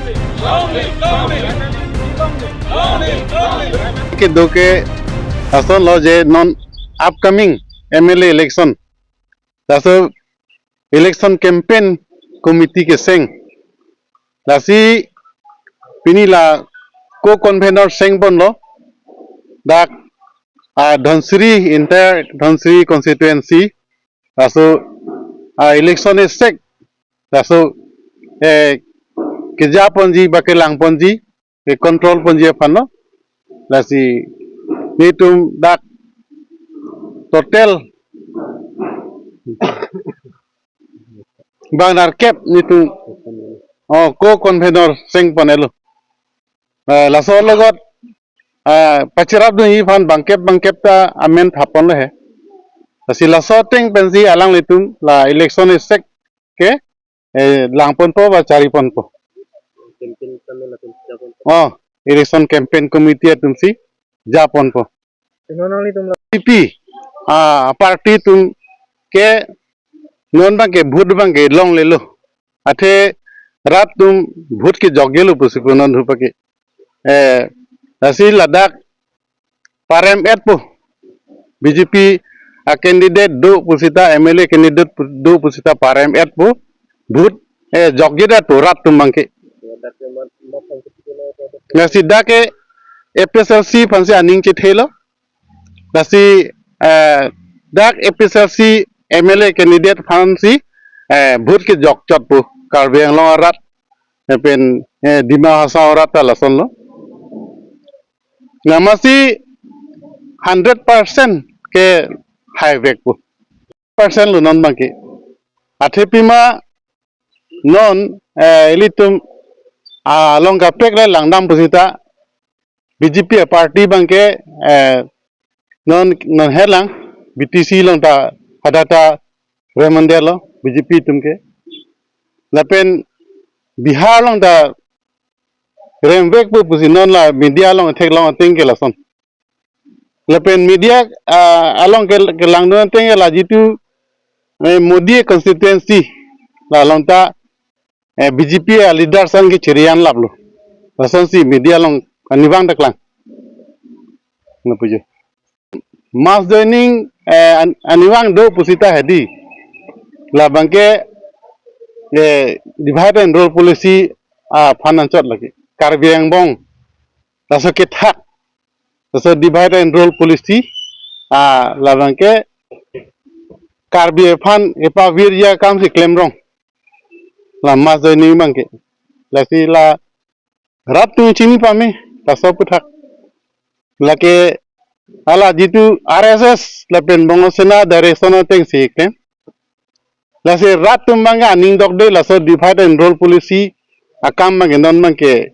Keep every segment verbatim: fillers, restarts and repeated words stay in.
Long live, long live. Long live, long live. Kedo ke asonlo je non upcoming M L A election. Laso election campaign committee kecheng. Lasi pini la co-convenor chengponlo. Dak, ah, Dhansiri, entire Dhansiri constituency. Laso, ah, election esek. Laso, eh, kejaponji ba kelangponji, ke control ponji aphanlo. Lasi nelitum dak total bang nerkep nelitum, oh, co-convenor chengponlo. Eh, laso alogot, eh, pachirapdunji aphan bangkep bangkep ta amen thaponlo he. Lasi laso ateng pensi alanglitum la election esek ke, eh, langponpo ba chariponpo. Campaign kami latum japonpo. Oh, election campaign committee atumsi japonpo. Ino nanglitum la B J P, ah, party atum ke non abangke vote abangke longlelo. Athe rat atum vote kejokjelo pusi pu non hupa ke. Eh, lasi ladak parem-etpo. B J P a-candidate do pusita, M L A candidate pu-, do pusita parem-etpo. Vote, eh, jokjedet pu rat atum abangke. Lasi dak ke A P H L C aphansi aning chethelo. Lasi, eh, dak A P H L C M L A candidate aphansi, eh, vote kejokchotpo. Karbi Anglong arat, eh, pen, eh, Dima Hasao arat ta lasonlo. Namasi hundred percent ke haivekpo. Percent lo non abangke. Athe pima non, eh, ilitum, ah, along kaprek le langdam pusita B J P a-party abangke, eh, non, non helang B T C along ta hadak ta remandetlo B J P atum ke. Lapen Bihar along ta remvekpo pusi non la media along theklong ateng ke lason. Lapen media, ah, along ke, kelangdun ateng ke la jitu, eh, Modi constituency la along ta, eh, B J P a-leaders an ke chiri-anlaplo. Lasonsi media along anivang ta klang. Nangpuji. Mass joining, eh, an-, anivang do pusita hedi. Labangke, eh, divide and rule policy, ah, aphan anchot lagi. Karbi angbong. Laso kethak. Laso divide and rule policy, ah, labangke Karbi aphan epavirji akamsi klemrong. La mass joining abangke. Lasi la rat atum chini pame, laso aputhak. Lake hala jitu R S S lapen Bongo Sena direction atengsi klem. Lasi rat atum abangke aning dokde laso divide and rule policy akam abangke non abangke,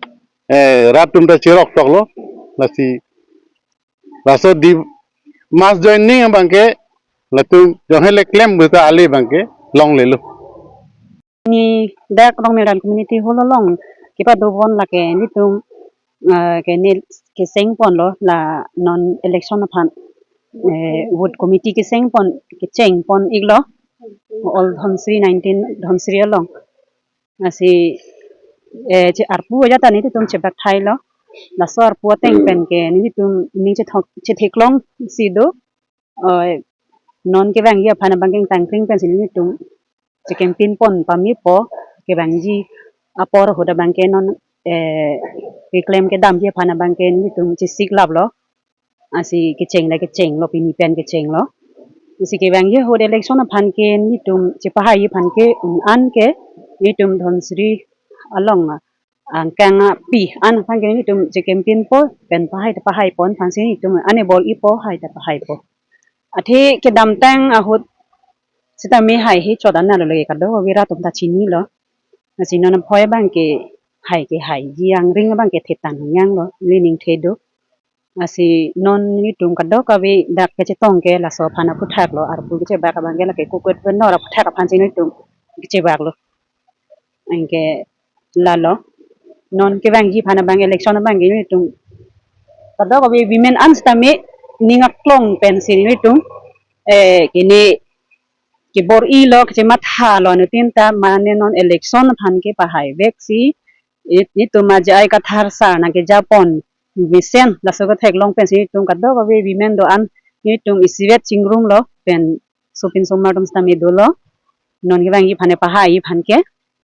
eh, rat atum ta chirok toklo. Lasi laso di mass joining abangke latum jonghe le klem buta ale abangke longlelo. Ni dak Rongmildan community hall along kepadopon lake nelitum, eh, ke neli kechengponlo la non election aphan, eh, vote committee kechengpon, kechengpon-iklo all Dhansiri nineteen Dhansiri along. Lasi, eh, che arpu ajat ta nelitum chebak thailo. Laso arpu ateng pen ke nelitum ning chethok, chetheklongsi do. Eh, non kevangji aphan abangke tangkring pensi nelitum che-campaign pon pamepo, kevangji apor ahut abangke non, eh, keklem kedamji aphan abangke nelitum chesiklaplo. Lasi kecheng le kechenglo, pini pen kechenglo. Lasi kevangji ahut election aphan ke nelitum chepahaiji aphan ke un-an ke nelitum Dhansiri along angkang api an aphan ke nelitum che-campaign po pen pahai ta pahaipon aphansi nelitum ane bor-ipo, hai ta pahaipo. Athe kedamtang ahut sitame haihe chot an lo lake kadokave rat atum ta chinilo. Lasi non aphoi abangke hai ke haiji angring abangke thetan hanyanglo, neli ning the do. Lasi non nelitum kadokave dak kechetong ke laso aphan aputhaklo, arpu kechebak abangke lake co-convenor aputhak aphansi nelitum kechebaklo. Anke lalo. Non kevangji aphan abang election abangke nelitum kadokave women an sitame ning aklong pensi nelitum, eh, kene kebor-ilo, kechemathalo anuttin ta mane non election aphan ke pahaiveksi It, itum aja ai Kathar sar nangkejapon mesen laso ketheklong pensi itum kadokave women do-an itum isivet chingrumlo pen sopin somar atum sitame dolo. Non kevangji aphan pahai aphan ke.